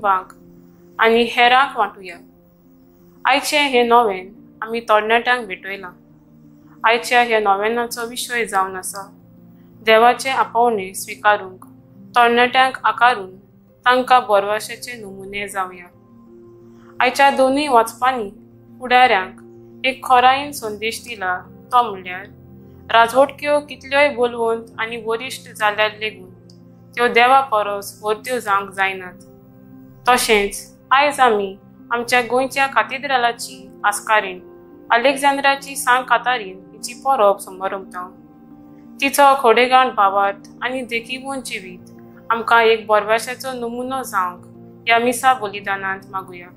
कुटुंबांक आनी हेरांक वांटुया. आयचें हें नोवेन आमी तरणाट्यांक भेटयलां. आयच्या ह्या नोवेनाचो विशय जावन आसा देवाचें आपोवणें स्विकारूंक तरणाट्यांक आकारून तांकां बरवाशेचे नमुने जावया. आयच्या दोनूय वाचपांनी फुडाऱ्यांक एक खोरायेन संदेश दिला तो म्हणल्यार राजवटक्यो कितल्योय बोलवंत आनी वरिश्ठ जाल्यार लेगून त्यो देवा परस व्हरत्यो जावंक जायनात. तशेंच आयज आमी आमच्या गोंयच्या कातेद्रालाची आस्कारीण अलेक्झांद्राची सांत कातारीन हिची परब समारंभता. तिचो खोडेगांठ भावार्थ आनी देखीवून जिवीत आमकां एक बरवाशाचो नमुनो जावंक ह्या मिसा बलिदानांत मागुया.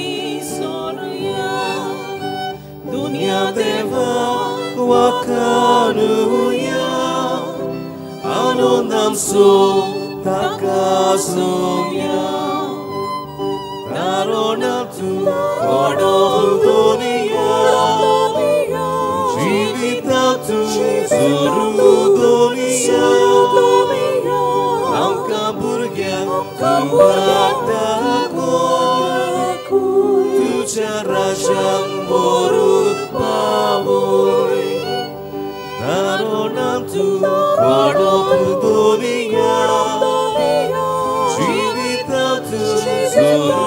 आमी सोरुया दुनिया देवा वाखाणुया आनंदान सो ताका सोम्या तारोणांतु कोडो दुनिया जिवितांतु सुरू दुनिया आमकां भुरग्यांक वाट दाखय तुज्या राज्यांत व्हरूंक पावय तारोणांतु कोडो दुनिया जिवितांतु सुरू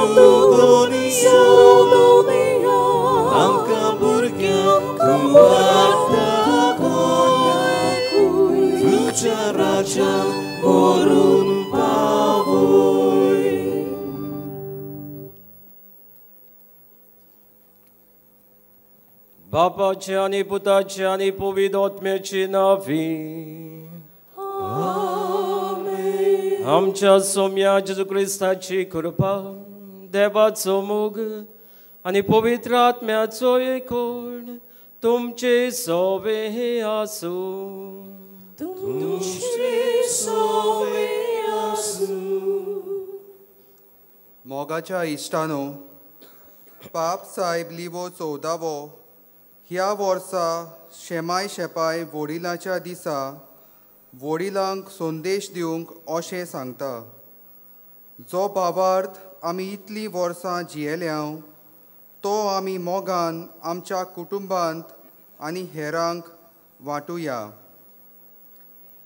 दुनिया आमकां भुरग्यांक वाट दाखय तुज्या राज्यांत व्हरूंक पावय. बापाचे आनी पुताचे आनी पवित्र आत्म्याचे नांवी आमच्या सोम्या जेजू क्रिस्ताची कृपा, देवाचो मोग आनी पवित्र आत्म्याचो एकूण तुमचे सोवे आसूं. तुमचे सोवे आसूं. मोगाच्या इश्टानो, पाप साहेब लिवो 14वो ह्या वर्सा शेमाय शेपाय वडिलांच्या दिसा वडिलांक संदेश दिवंक अशें सांगता. जो भावार्थ आमी इतलीं वर्सां जियेल्या तो आमी मोगान आमच्या कुटुंबांत आनी हेरांक वांटुया.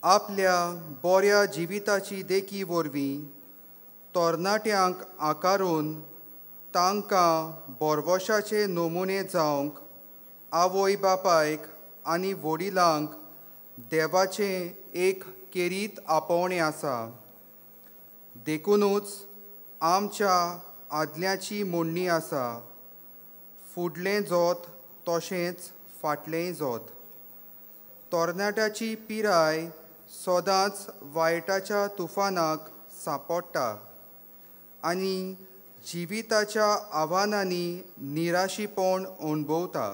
आपल्या बऱ्या जिविताची देखी वरवीं तरणाट्यांक आकारून तांकां बोरवशाचे नमुने जावंक आवय बापायक आनी वडिलांक देवाचें एक केरीत आपोवणें आसा. देखुनूच आमच्या आदल्याची म्हणणी आसा, फुडलें जोत तशेंच फाटलेंय जोत. तरणाट्याची पिराय सदांच वायटाच्या तुफानाक सांपडटा आनी जिविताच्या आव्हानांनी निराशीपण अणभवता.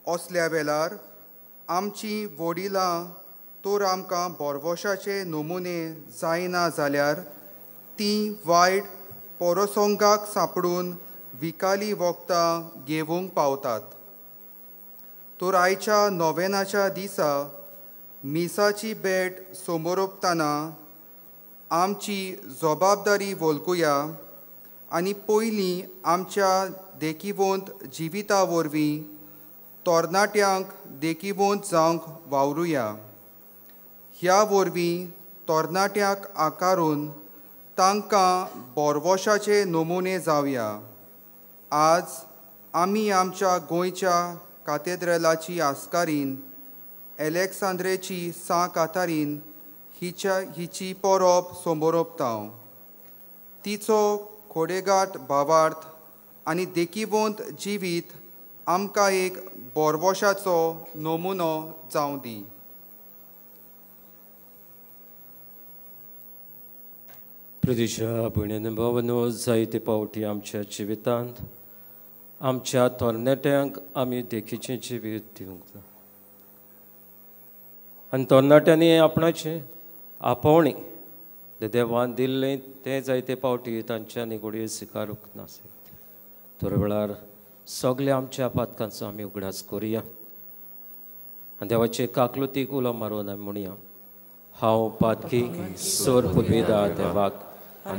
असल्या वेळार आमची वडिलां तर आमकां बोरवशाचे नमुने जायना जाल्यार तीं वायट पोरसंगाक सांपडून विकाली वखदां घेवंक पावतात. तर आयच्या नोवेनाच्या दिसा मिसाची भेट समोरपतना आमची जबाबदारी वळखुया आनी पयलीं आमच्या देखिवंत जिविता वरवीं तरणाट्यांक देखिवंत जावंक वावरुया. ह्या वरवीं तरणाट्यांक आकारून तांकां बोरवशाचे नमुने जावया. आज आमी आमच्या गोंयच्या कातेद्रेलाची आस्कारीन एलेक्सांद्रेची सां कातारीन हिची परब समोरपता. तिचो खोडेगाट भावार्थ आनी देखिवंत जिवीत आमकां एक बोरवशाचो नमुनो जावं दी. प्रदेशा भयणीन भावांनो, जायते पावटी आमच्या जिवितांत आमच्या तरणाट्यांक आमी देखीचें जिवीत दिवंक जाय आनी तरणाट्यांनी आपणाचें आपोवणें देवान दिल्लें तें जायते पावटी तांच्यांनी घडये स्विकारूंक नासत. थोड्या वेळार सगल्या आमच्या पातकांचो आमी उगडास करुया आनी देवाचे काकलुतीक उलो मारून आमी म्हणया, हांव पातकी सोर पुदवेदा देवाक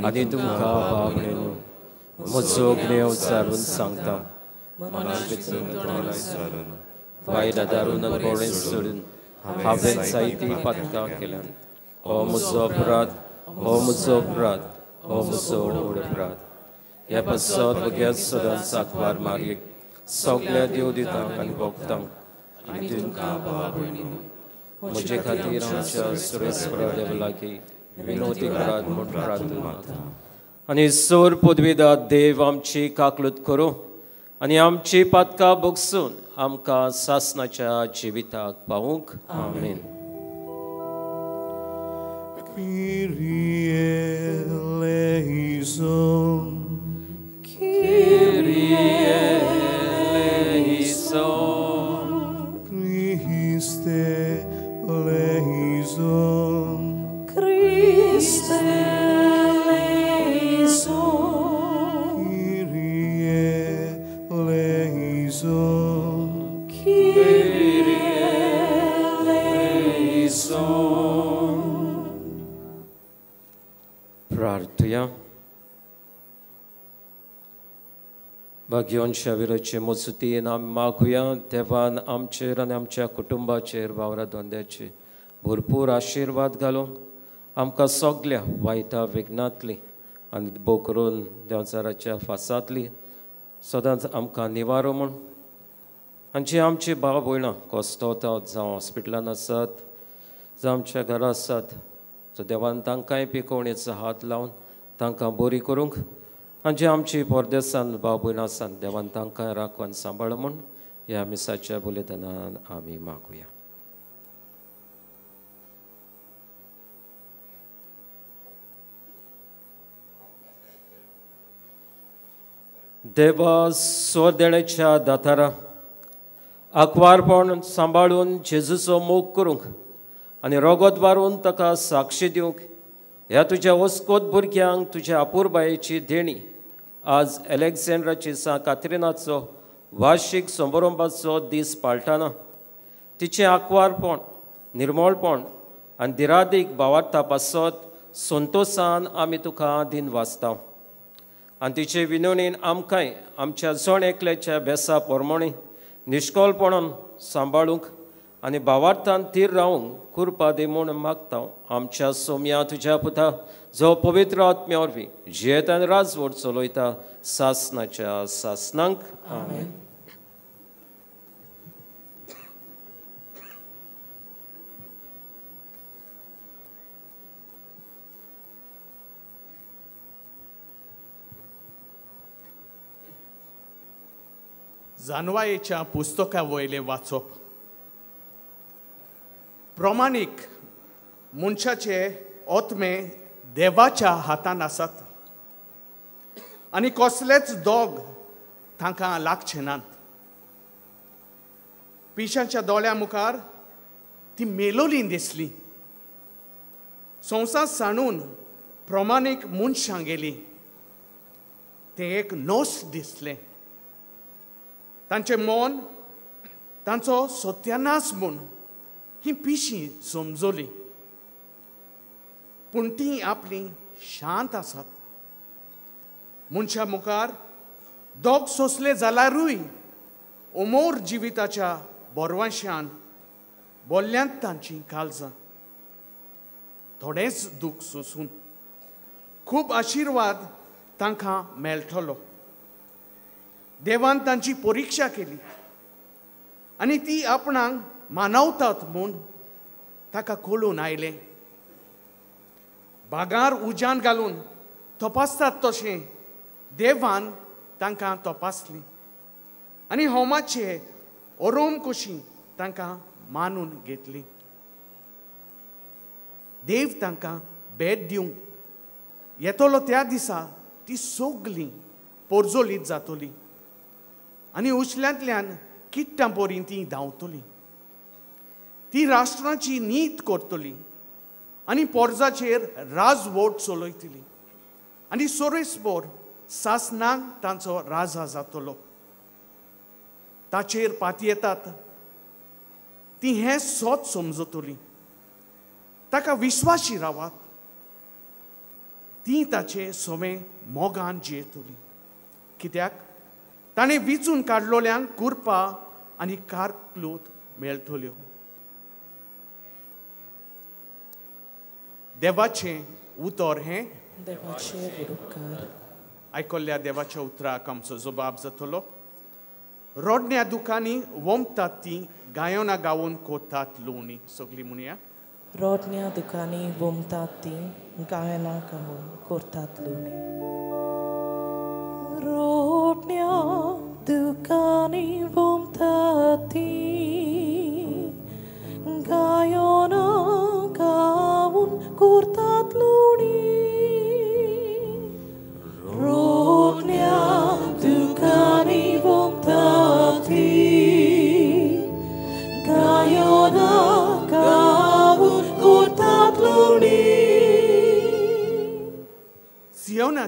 आनी तुमकां भाव म्हजो गुन्यांव विचारून सांगता, वायट आदारून आनी बोळें सोडून हांवें जायतीं पातकां केल्यात. हो म्हजो अपराध, हो म्हजो अपराध, हो म्हजो व्हड अपराध. ह्या पासत म्हज्या सदांच आंकवार मारयेक सगल्या देव दितांक आनी भक्तांक आनी तुमकां भाव भयणींनो म्हजे खातीर आमच्या सुरेश्वरा देवा लागीं विनवती करात म्हूण प्रार्थना मागता. आनी सोर पदवीदा देव आमची काकलूत करूं आनी आमची पातकां भोगसून आमकां सासनाच्या जिविताक पावूंक. आमेन. Kyrie eleison, Kyrie Kyrie eleison. Christe eleison. Christe eleison. Kyrie eleison. Kyrie eleison. प्रार्थुया. भाग्योनशा विरचे मजतीन आमी मागुया देवान आमचेर आनी आमच्या कुटुंबाचेर वावरा धंद्याचेर भरपूर आशिर्वाद घालूंक आमकां सगल्या वायटा विघ्नांतली आनी भोव करून देंवचाराच्या फासांतली सदांच आमकां निवारो म्हूण. आनी जी आमची भाव भयणां कोस्तवतात जावं हॉस्पिटलान आसात जावं आमच्या घरा आसात, सो देवान तांकांय पिकोवणेचो हात लावन तांकां बरी करूंक. आनी जी आमची परदेसान भाव भयणां आसात देवान तांकां राखून सांबाळ म्हूण ह्या मिसाच्या बलिदानान आमी मागुया. देवा स्वदेण्याच्या दातारा आकवारपण सांबाळून जेजूचो मोग करूंक आनी रगत वारून ताका साक्षी दिवंक ह्या तुज्या वस्कोत भुरग्यांक तुज्या अपुरबायेची देणी आज एलेक्झांड्राची सा कात्रिनाचो वार्षीक समारंभाचो दीस पाळटाना तिचें आकवारपण, निर्मळपण आनी दिरादीक भावार्था पासत संतोसान आमी तुका दिन वाचता. आनी तिचे विनवणेन आमकांय आमच्या जण एकल्याच्या बेसा पोरमोणी निश्कोलपणान सांबाळूंक आनी भावार्थान थीर रावूंक कृपा दी म्हूण मागता. आमच्या सोम्या तुज्या पुता जो पवित्र आत्म्या वरवीं जियेता आनी राजवट चलयता सासनाच्या सासनांक. आमेन. जानवायेच्या पुस्तका वयलें वाचप. प्रमाणीक मनशाचे आत्मे देवाच्या हातान आसात आनी कसलेच दोग तांकां लागचे नात. पिशांच्या दोळ्या मुखार ती मेलोली दिसली. संवसार सांडून प्रमाणीक मनशां गेली. तें एक नोस दिसलें. तांचें मन तांचो सत्यानाश म्हूण ही पिशी समजली. पूण ती आपली शांत आसात. मनशा मुखार दोग सोंसले जाल्यारूय अमोर जिविताच्या बोरवांशान बोल्ल्यांत तांची काळजां. थोडेंच दूख सोंसून खूब आशिर्वाद तांकां मेळटलो. देवान तांची परिक्षा केली आनी ती आपणाक मानवतात म्हूण ताका कळून आयलें. बागार उज्यान घालून तपासतात तशें देवान तांकां तपासली आनी होमाचे ओरोम कशी तांकां मानून घेतली. देव तांकां भेट दिवंक येतलो त्या दिसा ती सगळीं पोरजोलीत जातली आनी उचल्यांतल्यान किट्टां परी ती धांवतली. ती राष्ट्रांची नीत करतली आनी पोरजाचेर राजवट चलयतली आनी सोरेसभर सासनाक तांचो राजा जातलो. ताचेर पातयेतात ती हें सोत समजतली. ताका विश्वासी रावात. ती ताचे सवे मोगान जियेतली. कित्याक ताणें विचून काडलोल्यांक कुरपा आनी कारक्लूत मेळटल्यो. देवाचें उतर हें देवाचें उपकार. आयकल्ल्या देवाच्या उतराक आमचो जबाब जातलो. रोडण्या दुकांनी वोमतात ती गायनां गावन कोतात लुवणी. सगळीं म्हणया. रोडण्या दुकांनी वोमतात ती गायनां गावन कोतात लुवणी. रोडण्या दुकांनी वोमतात ती गायनां गावन कोतात लुवणी. रोडण्या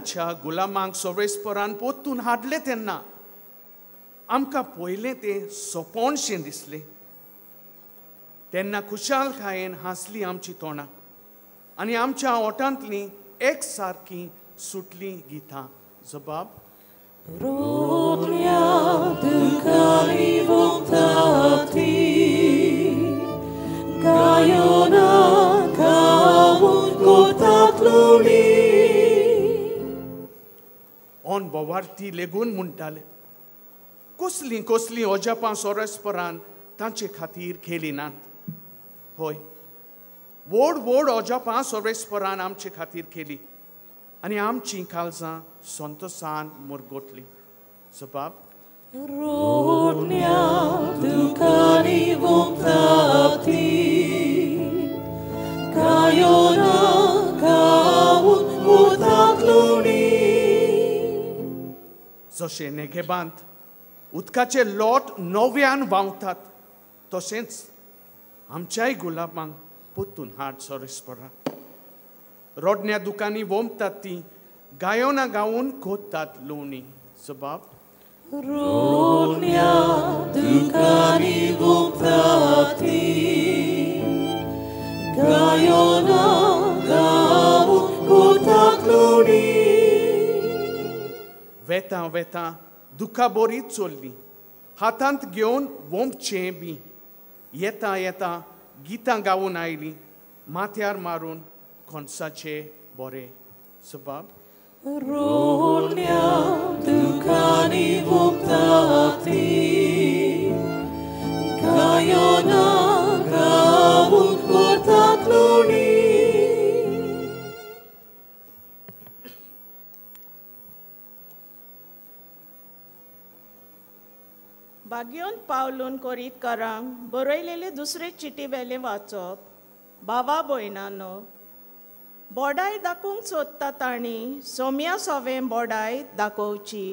रोडण्यांच्या गुलामांक सोवेस्परान पोतून हाडले तेन्ना आमकां पयलें तें सोंपणशें दिसलें. तेन्ना खुशालकायेन हांसली आमची तोंडां आनी आमच्या ओठांतलीं एक सारकीं सुटलीं गितां. जबाब रोडण्या दुखांनी वोमतात तीं, गायनां गावन करतात लुणी. ऑन बोवार्थी लेगून म्हणटाले कसलीं कसलीं अजापां सोरेस्परान तांचे खातीर केली नात. हय, व्हड व्हड अजापां सोरेस्परान आमचे खातीर केली आनी आमचीं काळजां संतोसान मुरगोटली. जबाब रोडण्या दुखांनी वोमतात तीं, गायनां गावन करतात लुणी. जशें नेगेबांत उदकाचे लोट नव्यान व्हांवतात तशेंच आमच्याय गुलाबांक पोतून हाड सोरेस्परा. रोडण्या दुकांनी वोमतात तीं, गायनां गावन कोत्तात लुवणी. जबाब रोडण्या दुखांनी वोमतात तीं, गायनां गावन करतात लुणी. वेतां वेतां दुखा बोरी चोल्ली, हातांत घेवन वोमचें बी. येता येता गितां गावन आयलीं, माथ्यार मारून कोणसाचे बोरे. जबाब रोडण्या दुखांनी वोमतात तीं, गायनां गावन करतात लुणी. बाग्योन पावलून कोरीतकारांक बरयलेले दुसरे चिटी वेलें वाचप. भावा भयणानो, बोडाय दाखोवंक सोदता तांणी सोम्या सोवें बोडाय दाखोवची.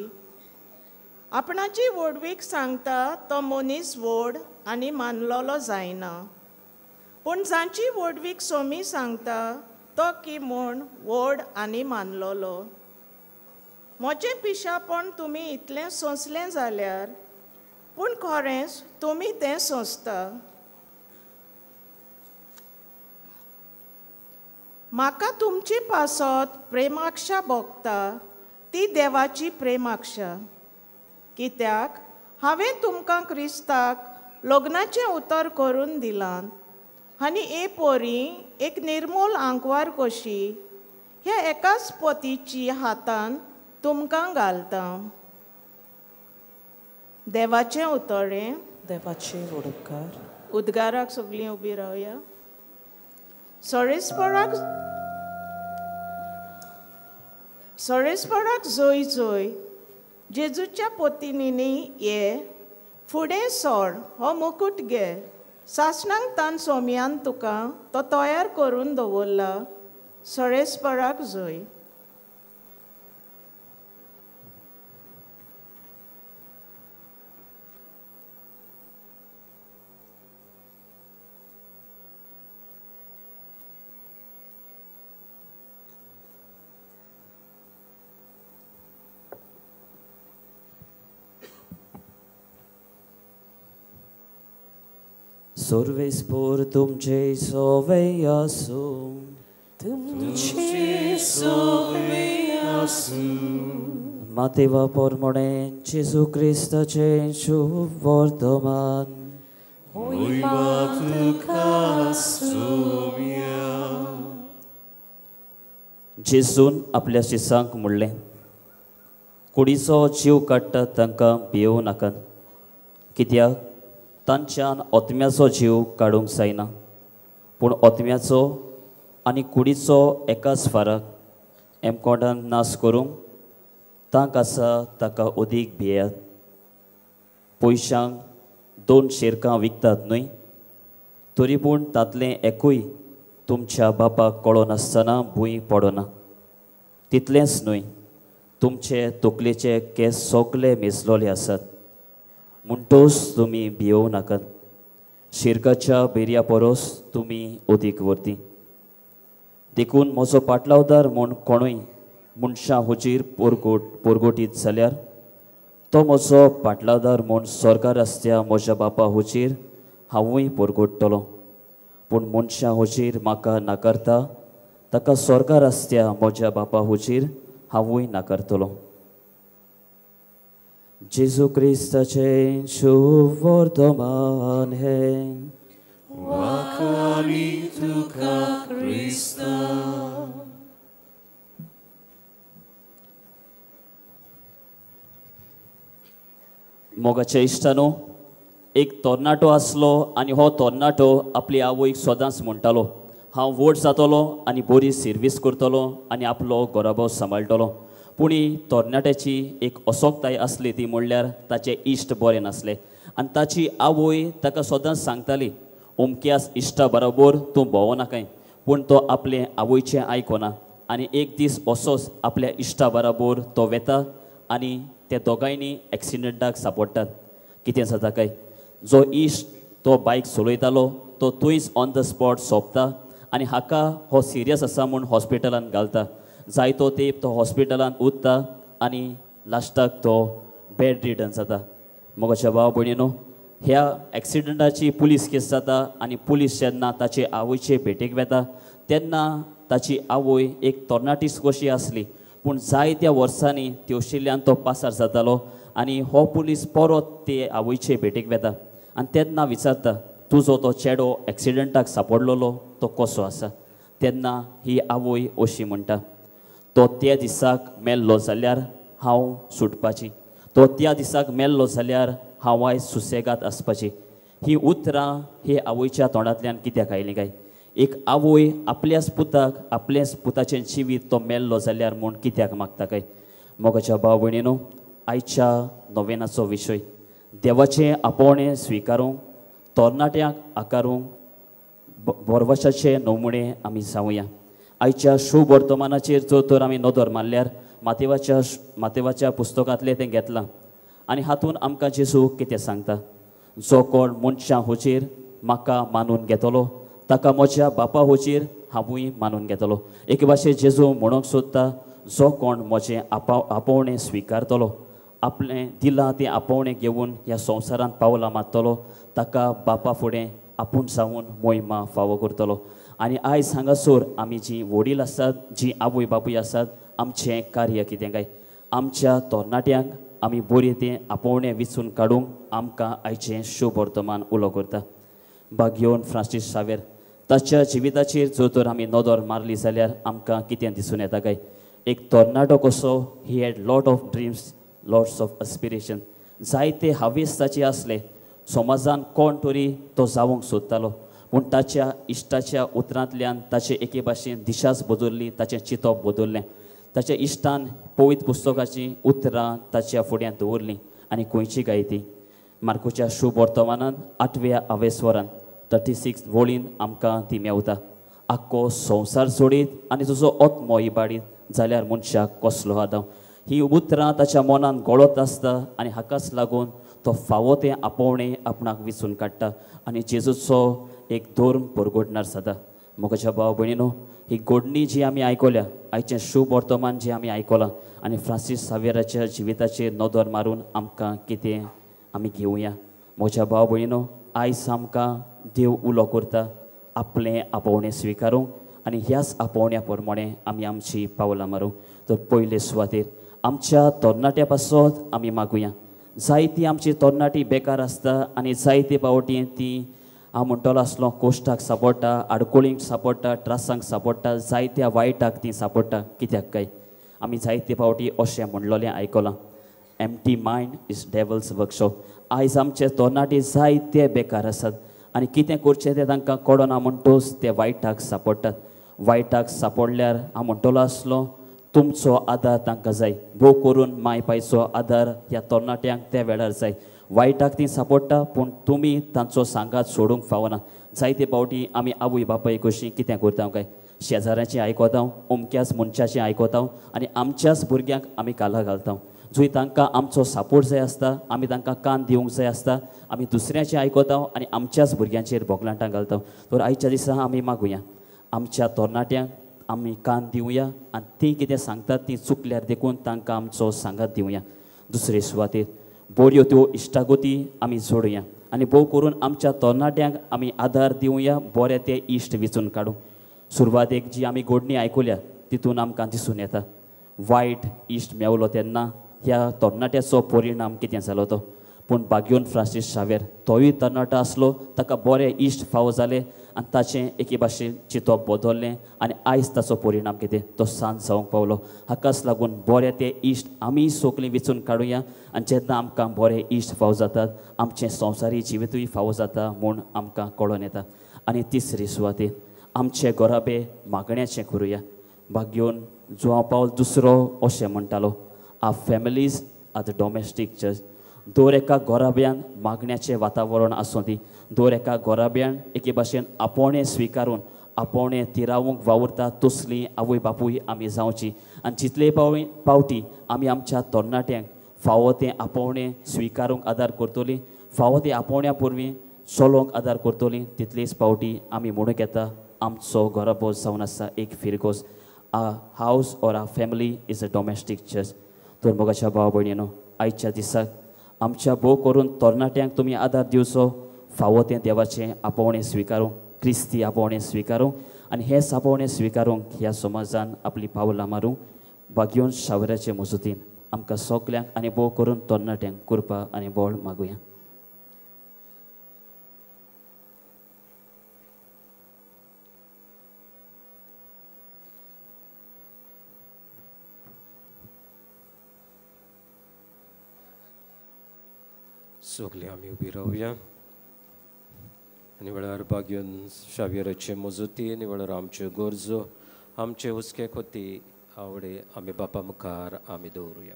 आपणाची व्हडवीक सांगता तो मनीस व्हड आनी मानलोलो जायना, पूण जांची व्हडवीक सोमी सांगता तो की म्हूण व्हड आनी मानलोलो. म्हजें पिशापण तुमी इतलें सोंसलें जाल्यार, पूण खरेंच तुमी तें सोंसता. म्हाका तुमची पासत प्रेमाक्षा भोगता ती देवाची प्रेमाक्षा. कित्याक हांवें तुमकां क्रिस्ताक लग्नाचें उतर करून दिलां आनी ए पोरी एक निर्मूल आंकवार कशी ह्या एकाच पतीची हातान तुमकां घालता. देवाचें उतरें. देवाचे उद्गार. उद्गाराक सगळीं उबी रावया. सोरेस्पराक जोय जोय जेजूच्या पोतिनीनी ये फुडें सोड हो मुकूट घे. सासणांक तान सोमयान तुका तो तयार करून दवरला. सोरेस्पराक जोय. Sorvespor तुमचे सोवे आसूं, तुमचे सोवे आसूं. मातेवा पोरमोणे जेजू क्रिस्ताचें शुभ वर्तमान. होयमा तुका सोम्या. जेजून आपल्या शिसांक म्हणलें, कुडीचो जीव काडटा तांकां भियोवं नाकात, कित्याक तांच्यान ओतम्याचो जीव काडूंक जायना, पूण ओतम्याचो आनी कुडीचो एकाच फाराक एमकोंडान नाश करूंक तांक आसा ताका अदीक भियेयात. पयशांक 2 शेरकां विकतात न्हय, तरी पूण तांतलें एकूय तुमच्या बापाक कळनासतना भूंय पडना. तितलेंच न्हय, तुमचे तकलेचे केंस सगळे मेजलोले आसात. म्हणटोच तुमी भियोवं नाकात, शिरकाच्या बेरया परस तुमी अदीक व्हरती. देखून म्हजो पाटलावदार म्हूण कोणूय मनशां हुजीर पोरगोटीत जाल्यार तो म्हजो पाटलादार म्हूण स्वर्गार आसत्या म्हज्या बापा हुजीर हांवूय पोरगोट्टलो. पूण मनशां हुजीर म्हाका नाकारता ताका स्वर्गार आसत्या म्हज्या बापा हुजीर हांवूय नाकारतलो. जेजू क्रिस्ताचें शुभ वर्तमान हें. वाखाणी तुका क्रिस्ता. मोगाच्या इश्टानो, एक तरणाटो आसलो आनी हो तरणाटो आपली आवयक सदांच म्हणटालो, हांव व्हड जातलो आनी बरी सर्वीस करतलो आनी आपलो घराबो सांबाळटलो. पूण ही तरणाट्याची एक असोकताय आसली, ती म्हणल्यार ताचे इश्ट बरे नासले आनी ताची आवय ताका सदांच सांगताली, अमक्याच इश्टा बरोबर तूं भोंवनाकाय. पूण तो आपले आवयचें आयकना आनी एक दीस असोच आपल्या इश्टा बरोबर तो वेता आनी ते दोगांयनी एक्सिडंटाक सांपडटात. कितें जाता काय, जो इश्ट तो बायक चलयतालो तो थंयच ऑन the spot सोंपता आनी हाका हो सिरियस आसा म्हूण हॉस्पिटलांत घालता. जायतो तेंप तो हॉस्पिटलांत उरता आनी लास्टाक तो बेड रिटर्न जाता. मोगाच्या भाव भयणीनो, ह्या एक्सिडंटाची पुलीस केस जाता आनी पुलीस जेन्ना ताचे आवयचे भेटेक वेता तेन्ना ताची आवय एक तरणाटीच कशी आसली, पूण जायत्या वर्सांनी तेवशिल्ल्यान तो पासार जातालो आनी हो पुलीस परत ते आवयचे भेटेक वेता आनी तेन्ना विचारता, तुजो तो चेडो एक्सिडंटाक सांपडलेलो तो कसो आसा? तेन्ना ही आवय अशी म्हणटा, तो त्या दिसाक मेल्लो जाल्यार हांव सुटपाची, तो त्या दिसाक मेल्लो जाल्यार हांव आयज सुसेगाद आसपाची. ही उतरां ही आवयच्या तोंडांतल्यान कित्याक आयलीं काय? एक आवय आपल्याच पुताक आपल्याच पुताचें जिवीत तो मेल्लो जाल्यार म्हूण कित्याक मागता काय? मोगाच्या भाव भयणीनो, आयच्या नोवेनाचो विशय देवाचें आपोवणें स्विकारूंक, तरणाट्यांक आकारूंक भरवशाचे नमुणे आमी जावया. आयच्या शुभ वर्तमानाचेर जर तर आमी नदर मारल्यार मातेवाच्या पुस्तकांतलें तें घेतलां आनी हातूंत आमकां जेजू कितें सांगता, जो कोण मनशां हुजीर म्हाका मानून घेतलो ताका म्हज्या बापा हुजीर हांवूय मानून घेतलो. एके भाशेन जेजू म्हणूंक सोदता, जो कोण म्हजें आपोवणें स्विकारतलो, आपलें दिलां तें आपोवणें घेवन ह्या संवसारांत पावलां मारतलो ताका बापा फुडें आपूण जावन मोहिमा फावो करतलो. आनी आयज हांगासर आमी जीं वडील आसात, जीं आवय बापूय आसात, आमचें कार्य कितें काय? आमच्या तरणाट्यांक आमी बरें तें आपोवणें विचून काडूंक आमकां आयचें शुभ वर्तमान उलो करता. बागयोन फ्रांसीस शावेर ताच्या जिविताचेर जर तर आमी नदर मारली जाल्यार आमकां कितें दिसून येता काय? एक तरणाटो कसो, he had lot of dreams, lots of aspiration, जायते हावेस ताचे आसले. समाजान कोण तरी तो जावंक सोदतालो, पूण ताच्या इश्टाच्या उतरांतल्यान ताचे एके भाशेन दिशाच बदलली, ताचें चिंतप बदललें. ताच्या इश्टान पवित्र पुस्तकाचीं उतरां ताच्या फुड्यांत दवरलीं आनी खंयची काय ती मार्कोच्या शुभ वर्तमानान 8व्या आवेस्वरान 36 वळीन आमकां ती मेवता. आख्खो संवसार सोडीत आनी तुजो आत्मो इबाडीत जाल्यार मनशाक कसलो आदाव. ही उतरां ताच्या मनान गळत आसता आनी हाकाच लागून तो फावो तें आपोवणें आपणाक विचून काडटा आनी जेजूचो एक धर्म परगटणार जाता. मोगाच्या भाव भयणीनो, ही गोडणी जी आमी आयकल्या, आयचें शुभ वर्तमान जें आमी आयकलां आनी फ्रांसीस सावेराच्या जिविताचेर नदर मारून आमकां कितें आमी घेवया. म्हज्या भाव भयणीनो, आयज आमकां देव उलो करता आपलें आपोवणें स्विकारूंक आनी ह्याच आपोवण्या प्रमाणें आमी आमची पावलां मारूंक. तर पयले सुवातेर आमच्या तरणाट्या पासत आमी मागुया. जायती आमची तरणाटी बेकार आसता आनी जायते पावटी ती हांव म्हणटलो आसलो कोश्टाक सांपडटा, आडकोळींक सांपडटा, त्रासांक सांपडटा, जायत्या वायटाक ती सांपडटा. कित्याक काय? आमी जायते पावटी अशें म्हणलेलें आयकलां, empty mind is devil's workshop. आयज आमचे तरणाटे जायते बेकार आसात आनी कितें करचें तें तांकां कळना म्हणटोच ते वायटाक सांपडटात. वायटाक सांपडल्यार हांव म्हणटलो आसलो तुमचो आदार तांकां जाय, भोव करून माय पायचो आदार ह्या तरणाट्यांक त्या वेळार जाय. वायटाक ती सांपडटा पूण तुमी तांचो सांगात सोडूंक फावना. जायते पावटी आमी आवय बापाय कशीं कितें करता काय, शेजाऱ्याचें आयकता, अमक्याच मनशाचें आयकता आनी आमच्याच भुरग्यांक आमी काला घालता. जंय तांकां आमचो सपोर्ट जाय आसता, आमी तांकां कान दिवंक जाय आसता, आमी दुसऱ्याचें आयकता आनी आमच्याच भुरग्यांचेर बोगलांटां घालता. तर आयच्या दिसा आमी मागुया आमच्या तरणाट्यांक आमी कान दिवया आनी ती कितें सांगतात ती चुकल्यार देखून तांकां आमचो सांगात दिवया. दुसरे सुवातेर बऱ्यो त्यो इश्टागती आमी जोडुया आनी भोव करून आमच्या तरणाट्यांक आमी आदार दिवया, बरे ते इश्ट वेंचून काडूं. सुरवातेक जी आमी गोडणी आयकुल्या तितून आमकां दिसून येता वायट इश्ट मेवलो तेन्ना ह्या तरणाट्याचो परिणाम कितें जालो तो. पूण बाग्योन फ्रांसीस शावेर तोय तरणाटो आसलो, ताका बरे इश्ट फावो जाले आनी ताचें एके भाशेन चिंतप बदल्लें आनी आयज ताचो परिणाम कितें तो सांत जावंक पावलो. हाकाच लागून बरे ते इश्ट आमी सगळीं वेंचून काडुया आनी जेन्ना आमकां बरे इश्ट फावो जातात आमचें संवसारी जिवितूय फावो जाता म्हूण आमकां कळोन येता. आनी तिसरी सुवातेर आमचे घराबे मागण्याचें करुया. बाग्योन जुआंव पावल दुसरो अशें म्हणटालो, our families are the domestic church. दर एका घराब्यान मागण्याचें वातावरण आसूं दी, दर एका घराब्यान एके भाशेन आपोवणें स्विकारून आपोवणें तिरावूंक वावुरता तसली आवय बापूय आमी जावची. आनी जितले पावटी आमी आमच्या तरणाट्यांक फावो तें आपोवणें स्विकारूंक आदार करतली, फावो तें आपोवण्या पुरवीं चलोवंक आदार करतली, तितलीच पावटी आमी म्हणूंक येता आमचो घराबो जावन आसा एक फिरगोज. A house or a family is a domestic church. तर मोगाच्या भाव भयणीनो, आयच्या दिसाक आमच्या भोव करून तरणाट्यांक तुमी आदार दिवचो, फावो तें देवाचें आपोवणें स्विकारूंक, क्रिस्ती आपोवणें स्विकारूंक आनी हें आपोवणें स्विकारूंक ह्या समाजान आपली पावलां मारूंक बागयोन शावराचे मजतीन आमकां सगल्यांक आनी भोव करून तरणाट्यांक कृपा आनी बळ मागुया. सगळीं आमी उबी रावया आनी वेळार बागयोन शावियराचे मजती आनी वेळार आमच्यो गरजो आमचे हुस्के खोती आवडे आमी बापा मुखार आमी दवरुया.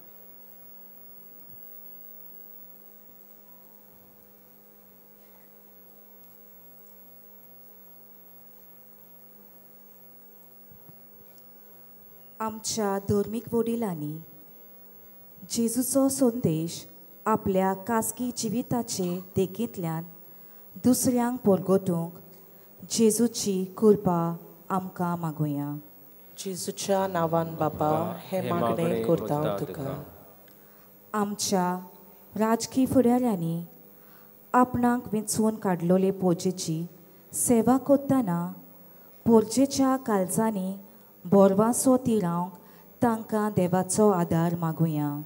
आमच्या धर्मीक वडिलांनी जेजूचो संदेश आपल्या खाजगी जिविताचे देखींतल्यान दुसऱ्यांक परगटूंक जेजूची कृपा आमकां मागुया. जेजूच्या नांवान बापा हे मागणें करता तुका. आमच्या राजकी फुडाऱ्यांनी आपणाक वेंचून काडलेले पोजेची सेवा करतना पोरजेच्या काळजांनी बोरवासो तिरावंक तांकां देवाचो आदार मागुया.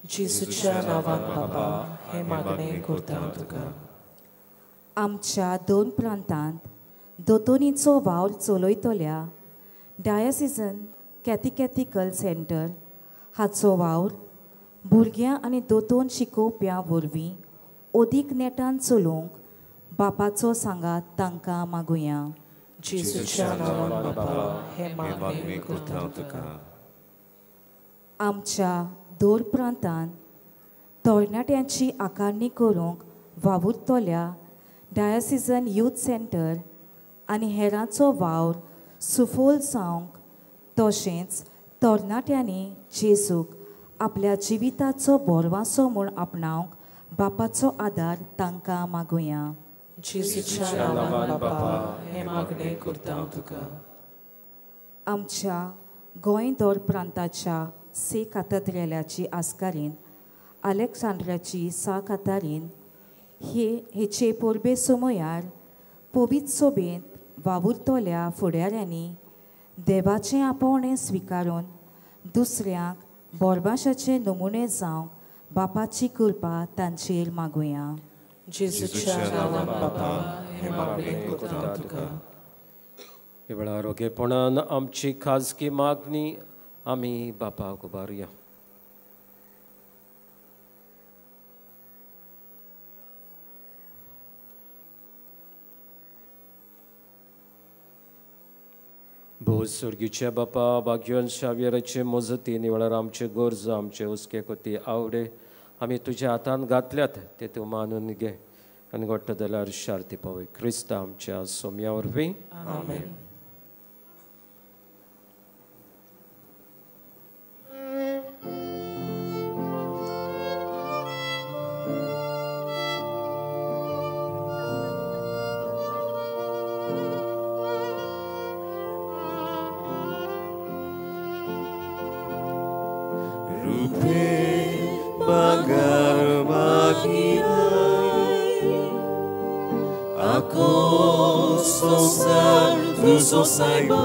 जेजूच्या नांवान बापा हे मागणें करता तुका. आमच्या दोन प्रांतांत दोतोनीचो वावर चलयतल्या डायसिजन कॅथिकॅथिकल सेंटर हाचो वावर भुरग्यां आनी दोतोन शिकोवप्यां वरवीं अदीक नेटान चलोवंक बापाचो सांगात तांकां मागुया. जेजूच्या नांवान बापा हे मागणें करता तुका. आमच्या दोर प्रांतान तरणाट्यांची आकारणी करूंक वावुरतल्या डायसिजन यूथ सेंटर आनी हेरांचो वावर सुफोल जावंक तशेंच तरणाट्यांनी जेजूक आपल्या जिविताचो बोरवासो म्हूण आपणावंक बापाचो आदार तांकां मागुया. जेजूच्या नांवान बापा हे मागणें करता तुका. आमच्या गोंय दोर प्रांताच्या से कातत्रेल्याची आस्कारीन आलेक्सांड्राची सा कातारीन हे हेचे परबे समयार पवित्र सोबेंत वावुरतल्या फुडाऱ्यांनी देवाचें आपोवणें स्विकारून दुसऱ्यांक बोरबाशाचे नमुने जावंक बापाची कृपा तांचेर मागुया. जेजूच्या नांवान बापा हे मागणें करता तुका. ह्या वेळार ओगेपणान आमची खाजगी मागणी आमी बापाक उबारुया. भोव सुर्गीच्या बापा बाग्योन शावियराचे मजती निवळार आमच्यो गरजो आमचे हुस्के कोती आवडे आमी तुज्या हातान घातल्यात ते तूं मानून घे आनी घडटा जाल्यार शार्ती पावय क्रिस्त आमच्या सोम्या वरवीं. आमेन. तुजो सायबा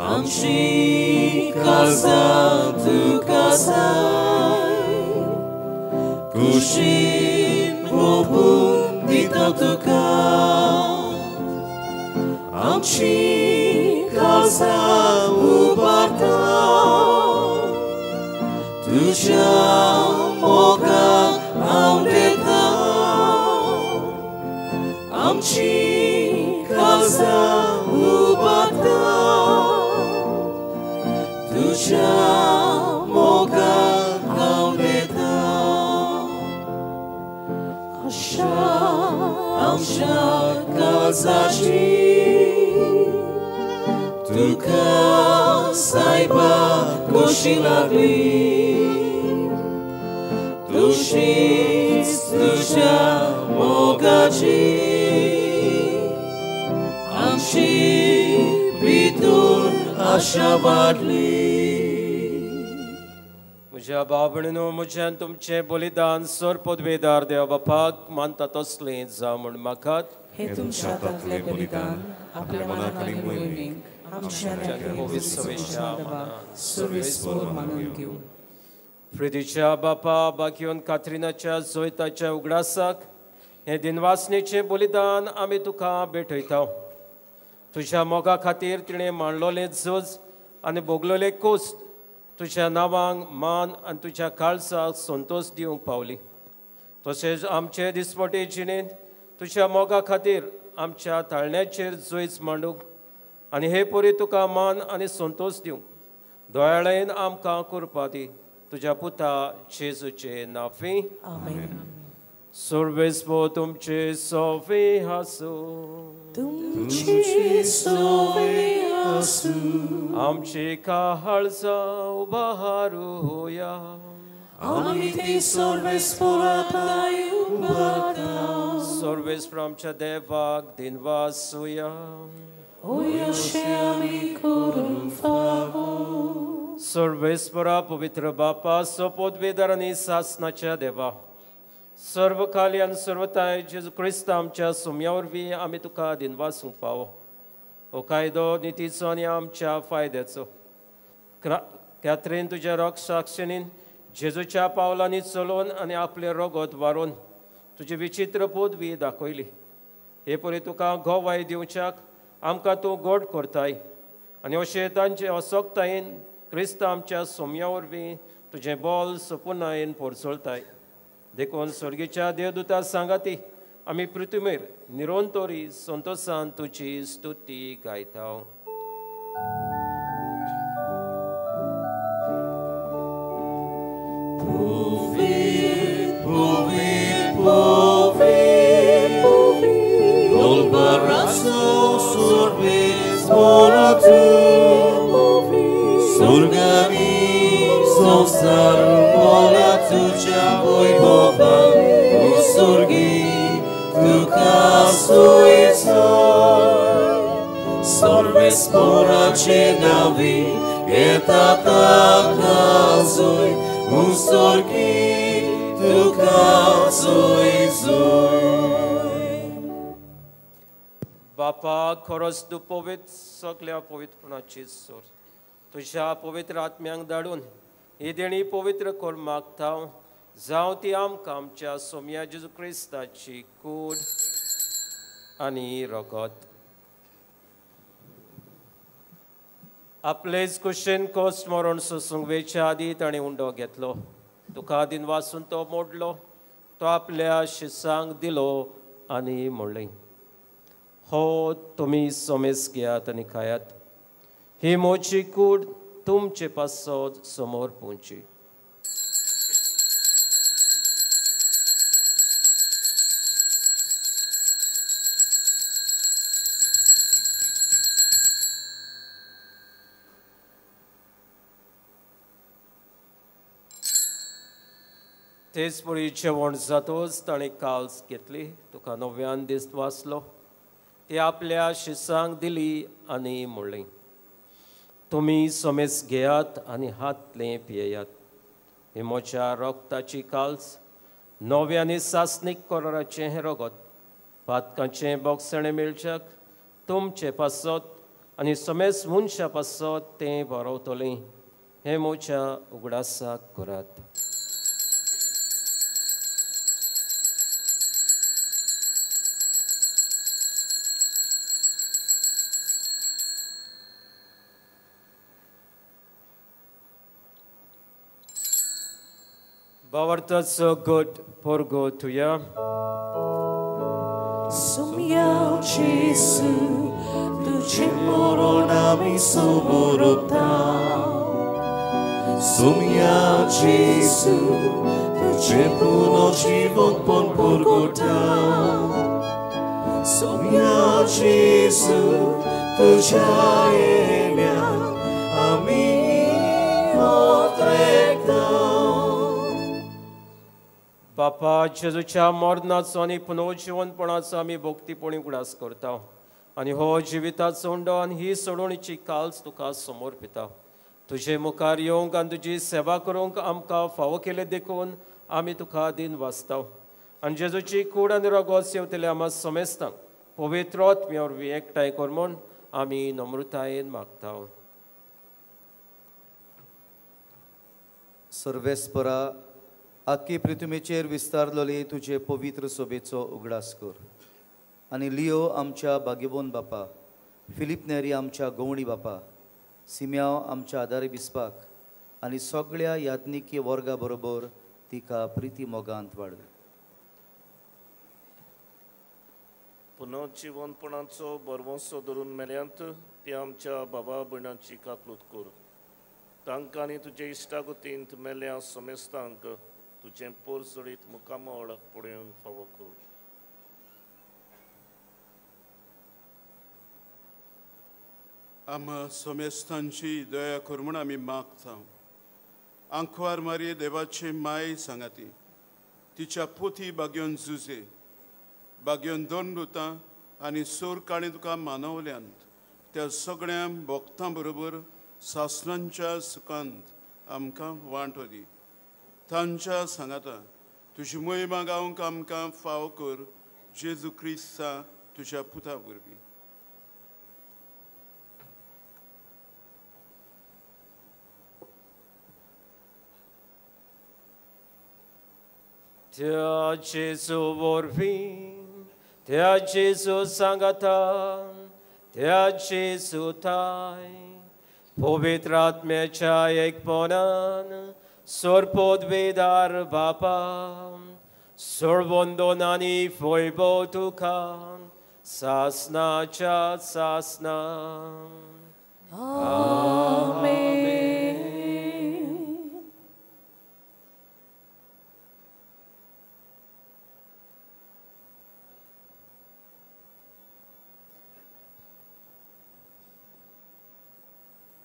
आमची काळजां तुका जाय कुशीन ओपून दिता तुका आमची काळजां उबारता तुज्या मोगाक हांव दिता आमची काळजां उबारता तुज्या मोगाक हांव दिता आशा आमच्या काळजाची तुका सायबा खोशी लागली तुशीच तुज्या मोगाची आमची भितर आशा वाडली. म्हज्या भाव भयणीनो म्हज्यान तुमचें बलिदान सर पदवेदार देव बापाक मानता तसलें जावं म्हूण म्हाका हे तुमच्या हातांतलें बलिदान आपल्या मनाक आनी मोहिमेक आमच्या मानून घेवं. प्रितीच्या बापा बाकियोन काथरिनाच्या जोयताच्या उगडासाक हें दिनवासनेचें बलिदान आमी तुका भेटयता. तुज्या मोगा खातीर तिणें मांडलोलें झूज आनी भोगलोलें कोश्ट तुज्या नांवांक मान आनी तुज्या काळजाक संतोश दिवंक पावली. तशेंच आमचे दिसपटे जिणेंत तुज्या मोगा खातीर आमच्या ताळण्याचेर जैत मांडूंक आनी हे परी तुका मान आनी संतोश दिवंक दयाळायेन आमकां कृपा दी. तुज्या पुता जेजूचे नाफी. आमेन. सर्वेस्पो तुमचे सोवे आसूं. तुमचे सोवे आसूं. आमचे काळजां उबारुया. आमी ती सर्वेस्पराक उबारता. सर्वेस्पर आमच्या देवाक दिनवासुया. अशें आमी करूंक फावो. सर्वेस्परा पवित्र बापा सोपोदवेदार आनी सासनाच्या देवा सर्वकाली आनी सर्वताय जेजू क्रिस्त आमच्या सोम्या वरवीं आमी तुका दिनवासूंक फावो. हो कायदो नितीचो आनी आमच्या फायद्याचो. कॅथरीन तुज्या रोग साक्षिणीन जेजूच्या पावलांनी चलोवन आनी आपलें रोगत वारोवन तुजी विचित्र पदवी दाखयली. हे परी तुका गोवाय दिवच्याक आमकां तूं गोड करताय आनी अशें तांचे असक्तायेन क्रिस्त आमच्या सोम्या वरवीं तुजें बोल सपुनायेन पोरसोळताय. देखून स्वर्गीच्या देवदूता सांगाती आमी पृथ्वीर निरंतरी संतोशान तुजी स्तुती गायता. बापा खरोच तूं पवित्र सगल्या पवित्रपणाची सोर. तुज्या पवित्र आत्म्यांक धाडून ही देणी पवित्र कर मागता जावं ती आमकां आमच्या सोम्या जेजू क्रिस्ताची कूड आनी रगत. आपलेच कुशेन कोस्ट मरण सोसूंक वेच्या आदी ताणें उंडो घेतलो. तुका दिनवासून तो मोडलो. तो आपल्या शिसांक दिलो आनी म्हणलें, हो तुमी सोमेस घेयात आनी खायात. ही म्हजी कूड तुमचे पासत समोर पोवची. तेच परी जेवण जातोच ताणें काल्स घेतली. तुका नव्यान दीस वाचलो. ती आपल्या शिसांक दिली आनी म्हणलें, तुमी सोमेस घेयात आनी हातलें पियेयात. ही म्हज्या रगताची काल्स नव्या आनी सासणीक कराराचें हें रगत पातकांचें बोगसणें मेळच्याक तुमचे पासत आनी समेस मनशा पासत तें बरोवतलें. हें म्हज्या उगडासाक करात. भावार्थाचो गट परगोतुया. Sumyao Jesu, तुझे मरण आमी समोरता. Sumyao Jesu, तुझे पुनर्जीवनपण परगोता. Sumyao Jesu, तुझ्या येण्याक आमी ओत्रेकता. बापा, जेजूच्या मरणाचो आनी पुनर्जिवनपणाचो आमी भक्तीपणी उगडास करता आनी हो जिविताचो उंडो आनी ही सोडवणीची काल्स तुका समर्पिता. तुजे मुखार येवंक आनी तुजी सेवा करूंक आमकां फावो केले देखून आमी तुका दिन वाचता. आनी जेजूची कूड आनी रगत येवतले आमा समेस्तांक पवित्र आत्म्या वरवीं एकठांय कर म्हूण आमी नम्रतायेन मागता. सर्वेस्परा, आख्खी पृथ्वीचेर विस्तारलोले तुजे पवित्र सोबेचो उगडास कर आनी लियो आमच्या बागेबोन बापा, फिलीप नेरी आमच्या गवणी बापा, सिम्याव आमच्या आदारी बिस्पाक आनी सगळ्या याज्ञिकी वर्गा बरोबर तिका प्रिती मोगांत वाडय. पुनर्जिवनपणाचो बरवंसो धरून मेल्यांत ती आमच्या बाबा भयणांची काकलूत कर. तांकां आनी तुजे इश्टागतींत मेल्या समेस्तांक तुजें पोरजडीत मुखामळ पळोवंक फावो कर. आमा समेस्तांची दया कर म्हूण आमी मागता. आंकवार मारये देवाची माय सांगाती, तिच्या पोथी बागेवन जुजे बागेवन दोन रुतां आनी सोर काळी तुका मानवल्यांत त्या सगळ्या भक्तां बरोबर सासणांच्या सुखांत आमकां वांटो दी. तांच्या सांगाता तुजी मोहिमा गावंक आमकां फाव कर, जेजू क्रिस्ता तुज्या पुता वरवीं. त्या जेजू वरवीं, त्या जेजू सांगाता, त्या जेजू थाय पवित्र आत्म्याच्या एकपणान सोरपोदवेदार बापा, सोळवंदोन आनी फळबो तुका सासनाच्या सासना. आमेन.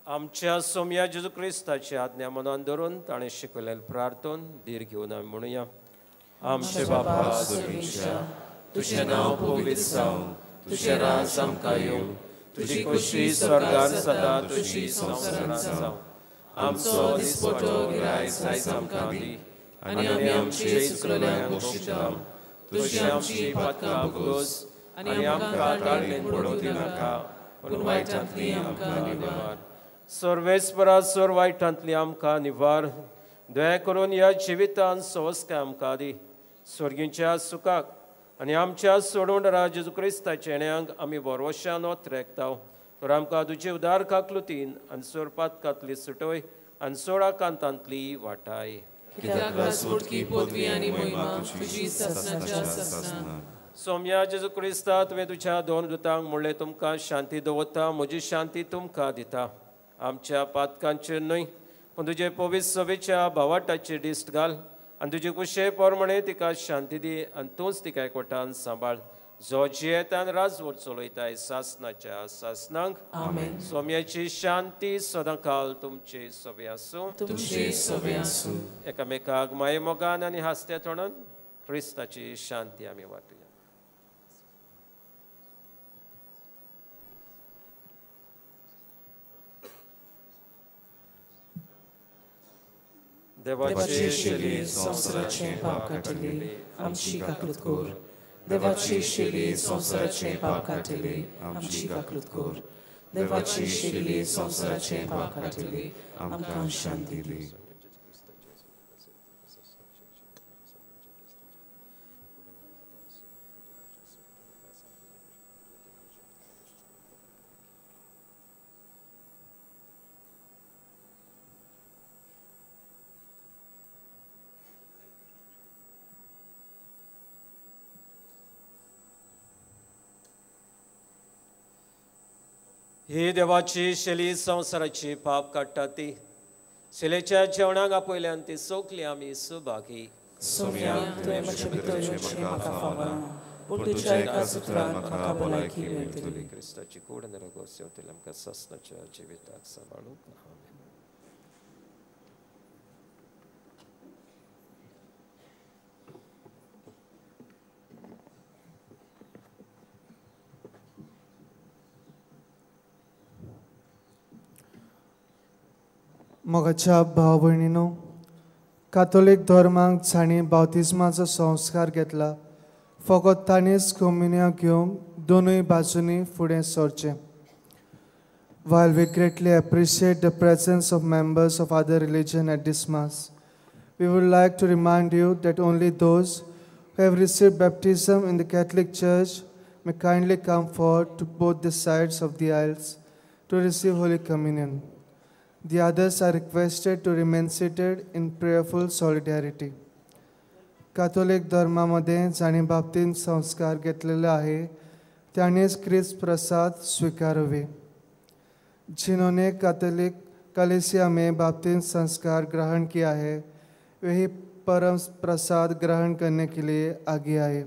आमच्या सोमया जेजू क्रिस्ताची आज्ञा मनान धरून ताणें शिकयलें प्रार्थन धीर घेवन आमी म्हणुया. आमचे बापा स्वर्गीच्या, तुजें नांव पवित्र जावं, तुजें राज आमकां येवं, तुजी खोशी स्वर्गार जाता तशी संवसारांत जावं. आमचो दिसपटो गिरायक आयज आमकां दी आनी आमी आमचे चुकलेल्यांक बक्षिता, तशी आमची पातकां भोगोस आनी आमकां ताळमेन पडूं दिनाका, पूण वायटांतली आमकां निवार. सर्वेस्परा सोर वायटांतली आमकां निवार. दया करून ह्या जिवितान सवस्काय आमकां दी, स्वर्गींच्या सुखाक आनी आमच्या सोडवणदारा जेजू क्रिस्ताच्या येण्यांक आमी बरोवशान ओतरेकता. तर आमकां तुजे उदार काकलुतीन आनी सोरपातकांतली सुटय आनी सोळा कांतांतली वाटाय. सोम्या जेजू क्रिस्ता, तुवें तुज्या दोन दुतांक म्हणलें, तुमकां शांती दवरता, म्हजी शांती तुमकां दिता. आमच्या पातकांचेर न्हय पूण तुजे पवित्र सभेच्या भावाटाचेर दिश्ट घाल आनी तुजे कुशे प्रमाणे तिका शांती दी आनी तूंच तिका एकवटान सांबाळ, जो जियेता आनी राजवट चलयताय सासनाच्या सासनांक. आमेन. सोम्याची शांती सदांकाल तुमचे सभे आसूं. तुमचे सभे आसूं. एकामेकाक माये मोगान आनी हास्त्या तोंडान क्रिस्ताची शांती आमी वांटुया. देवाचे शेली संवसाराचें पाप काडटली आमची काकूत कर. देवाची शिली संवसाराचें पाप काडटली आमची काकूत कर. देवाची शिली संवसाराचें पाप काडटली आमकां शांती दी. ही देवाची शेली संवसाराची पाप काडटा ती शिलेच्या जेवणाक आपयल्यान ती सोकली आमी सुभागी. सोम्या तुवें म्हजे भितर येवचें म्हाका फावना, पूण तुज्या एका सुत्रान म्हाका भलायकी मेळटली. क्रिस्ताची कूड आनी रगत सेवतली आमकां सासणाच्या जिविताक सांबाळूंक. आमेन. मोगाच्या भाव भयणीनो, कातोलीक धर्माक जांणी बाप्तिज्माचो संस्कार घेतला फकत तांणीच कोमुनिया घेवंक दोनूय बाजूंनी फुडें सरचें. While we greatly appreciate the presence of members of other religion at this Mass, we would like to remind you that only those who have received baptism in the Catholic Church may kindly come forward to both the sides of the aisles to receive Holy Communion. The others are requested to remain seated in prayerful solidarity. Catholic धर्मामध्ये जांणी बाप्तीन संस्कार घेतलेले आहे त्यांनीच क्रिस्त प्रसाद स्वीकारावे. जिन्होंने Catholic कलीसिया में बाप्तीन संस्कार ग्रहण किया है वही परम प्रसाद ग्रहण करने के लिए आगे आए.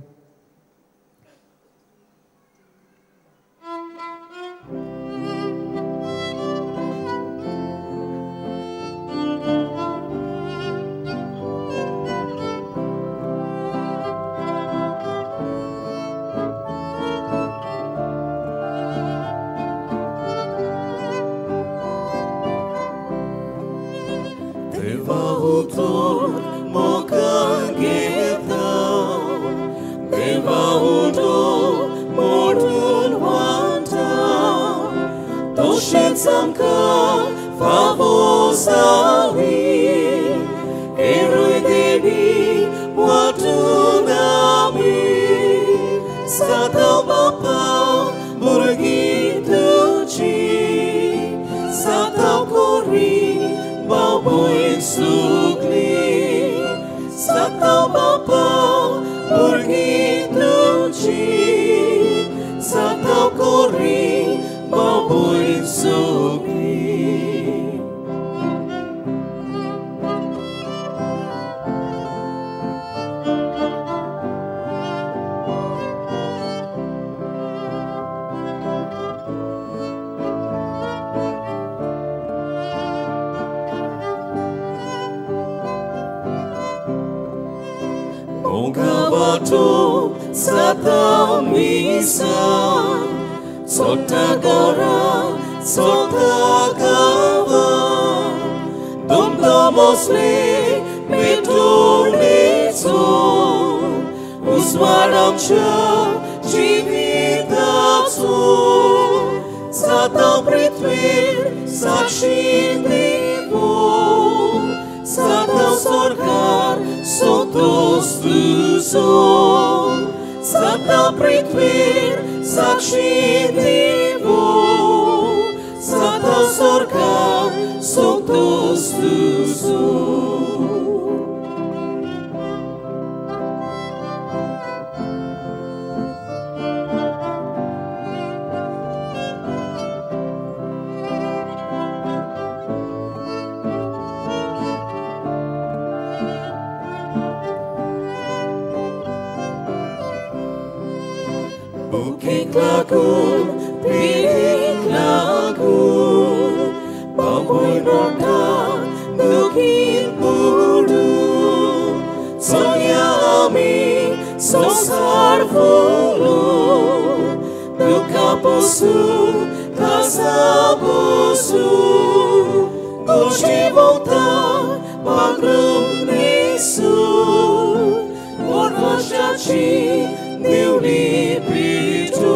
meu libido,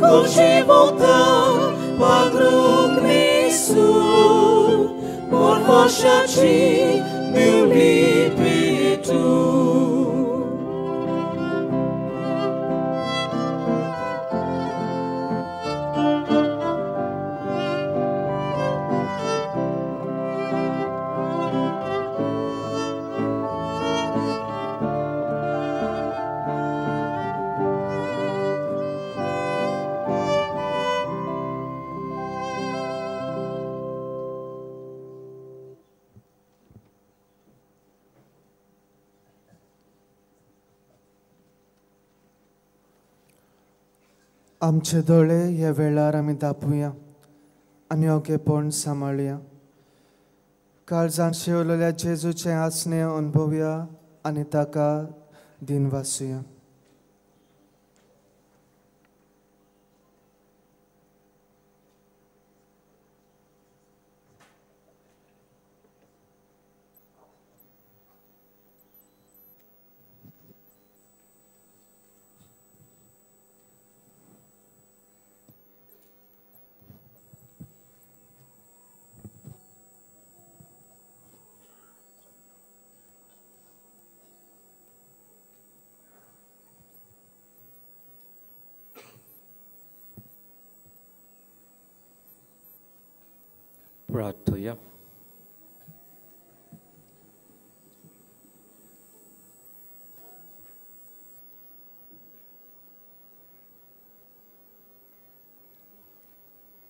hoje voltar Padre Cristo, por rocha de meu libido. आमचे दोळे ह्या वेळार आमी दापूया आनी ओगेपण सांबाळया. काळजान शेवलेल्या जेजूचें आसणें अणभवया आनी ताका दिनवासुया. प्रार्थुया.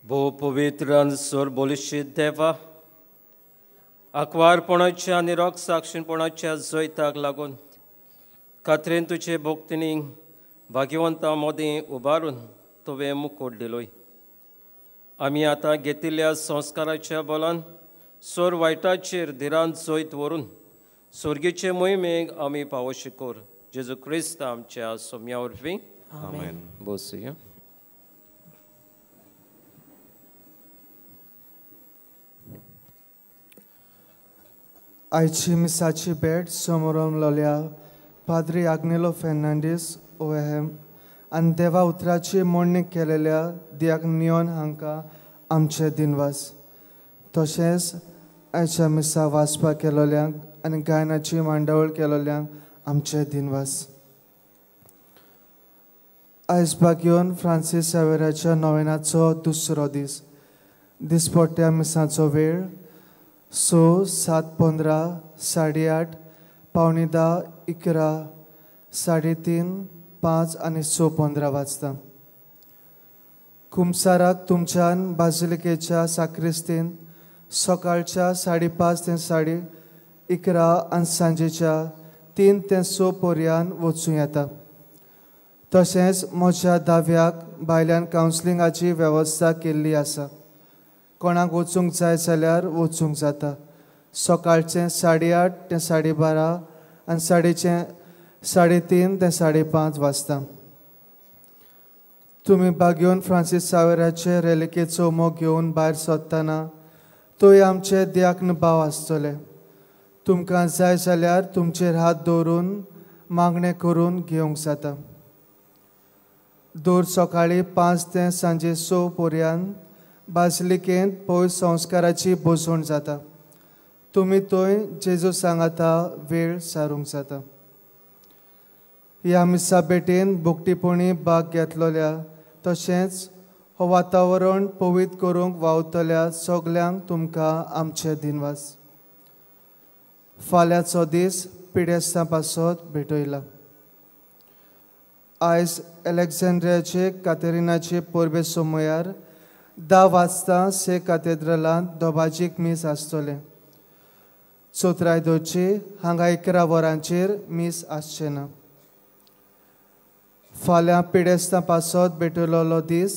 भोव पवित्र आनी सरबोलिशीत देवा, आंकवारपणाच्या आनी रोगसाक्षीपणाच्या जैताक लागून खात्रेन तुजे भक्तीनी भाग्यवंता मदीं उबारून तुवें मुकोट दिलोय. आमी आतां घेतिल्ल्या संस्काराच्या बलान सोर वायटाचेर धिरान जैत व्हरून स्वर्गीचे मोहिमेक आमी पावोशी कर. जेजू क्रिस्त आमच्या सोम्या वरवीं. आमेन. बसुया. आयची मिसाची भेट समोरमलोल्या पाद्री आग्नेलो फेर्नांडीस ओएम आनी देवा उतराची मोडणी केलेल्या दियाक नियोन हांकां आमचे दिनवास. तशेंच आयच्या मिसा वाचपाक केलोल्यांक आनी गायनाची मांडावळ केलोल्यांक आमचे दिनवास. आयज भाग्योन फ्रांसीस सावेराच्या नोवेनाचो दुसरो दीस. दिसपट्ट्या मिसाचो वेळ 6, 7:15, 8:30, 9:45, 11, 3:30, 5 आनी 6:15 वाजता. कुमसाराक तुमच्यान बाजिलिकेच्या साक्रिस्तीन सकाळच्या 5:30 ते 11:30 आनी सांजेच्या 3 ते 6 पर्यंत वचूं येता. तशेंच म्हज्या दाव्याक भायल्यान कावन्सिलिंगाची वेवस्था केल्ली आसा. कोणाक वचूंक जाय जाल्यार वचूंक जाता. सकाळचें 8:30 ते 12:30 आनी 3:30 ते 5:30 वाजता. तुमी बागेवन फ्रांसीस सावेराचे रेलिकेचो मोग घेवन भायर सरतना थंय आमचे दियाक्न भाव आसतले. तुमकां जाय जाल्यार तुमचेर हात दवरून मागणें करून घेवंक जाता. दर सकाळीं 5 ते सांजे 6 पर्यंत बाजलिकेंत पयस संस्काराची बसवण जाता. तुमी थंय जेजू सांगाता वेळ सारूंक जाता. ह्या मिसा भेटेन भोगटीपणी भाग घेतलोल्या तशेंच हो वातावरण पवित्र करूंक वावतल्या सगल्यांक तुमकां आमचे दिनवास. फाल्यांचो दीस पिडेस्तां पासत भेटयला. आयज एलेक्झांड्रियाचे कातेरिनाचे परबे सोमयार 10 वाजता से कातेद्रलांत दोबाजीक मीस आसतलें. चोत्राय दोचे हांगा 11 वरांचेर मीस आसचें ना. फाल्यां पिडेस्तां पासत भेटयलोलो दीस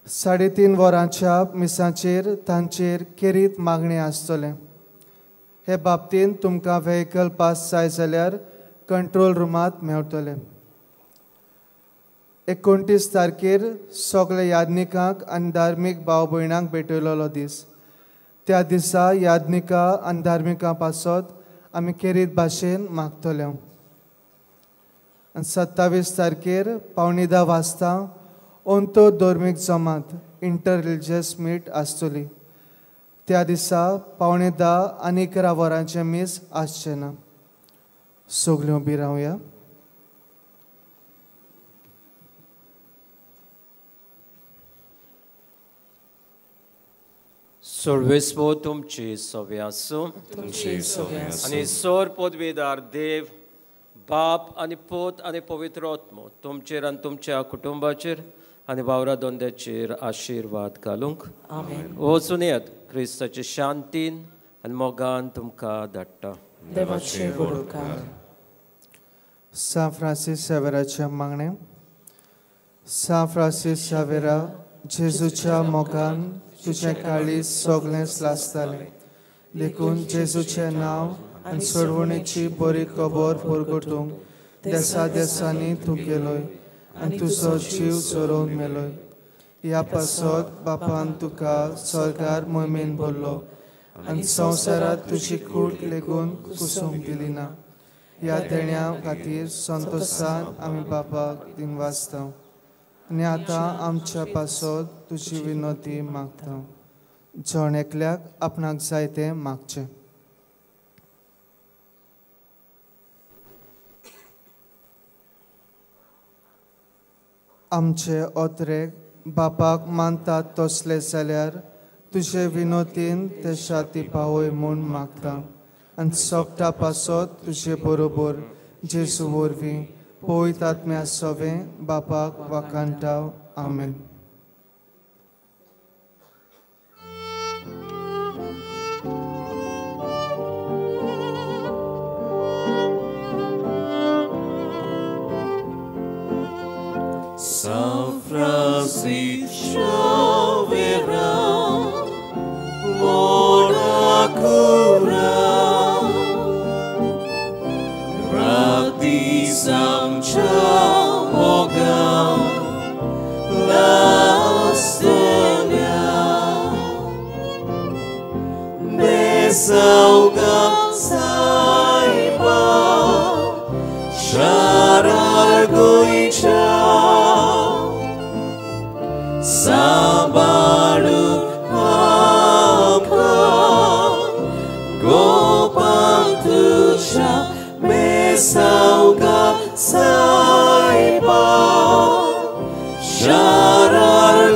3:30 वरांच्या मिसाचेर तांचेर खेरीत मागणें आसतलें. हे बाबतींत तुमकां व्हेकल पास जाय जाल्यार कंट्रोल रुमांत मेळटलें. 29 तारखेर सगळे याज्ञिकांक आनी धार्मीक भाव भयणांक भेटयलोलो दीस. त्या दिसा याज्ञिका आनी धार्मिकां पासत आमी खेरीत भाशेन मागतले. आनी 27 तारखेर 9:45 वाजता अंतो धर्मीक जमात इंटर रिलिजियस मीट आसतली. त्या दिसा 9:45 आनी 11 वरांचें मीस आसचें ना. सगल्यो उबी रावया. सर्वेस्पो तुमची सवे आसूं. आनी सोर पदवीदार देव बाप आनी पूत आनी पवित्र आत्मो तुमचेर आनी तुमच्या कुटुंबाचेर आनी वावरा धंद्याचेर आशिर्वाद घालूंक. वचून येत क्रिस्ताचे शांतीन आनी मोगान तुमकां धाडटा. सान फ्रांसीस शावेराचें मागणें. सान फ्रांसीस शावेरा, जेजूच्या मोगान तुजें काळीज सगळेंच लासतालें, देखून जेजूचें नांव आनी सोडवणेची बरी खबर परगटूंक देसा देसांनी तूं गेलोय आनी तुजो जीव सोरोवन मेलोय. ह्या पासत बापान तुका स्वर्गार मोहिमेन भरलो आनी संवसारांत तुजी कूड लेगून कुसूंक दिली ना. ह्या देण्या खातीर संतोशान आमी बापाक दिनवासता आनी आतां आमच्या पासत तुजी विनोती मागता. जण एकल्याक आपणाक जाय तें मागचें. आमचे ओतरेक बापाक मानतात तसले जाल्यार तुजे विनोतीन ते शाती पावय म्हूण मागता आनी सोगटा पासत तुजे बरोबर जेजू वरवीं पवित्र आत्म्या सवें बापाक वाखाणटा. आमेन. San Francisco Xavier, Mora cura, Radisam Chamoga, Lastenia, Besauga Saiba, Sharargoicha. Sambalu amka Gopantusha Mesauga Saiba Sharargoicha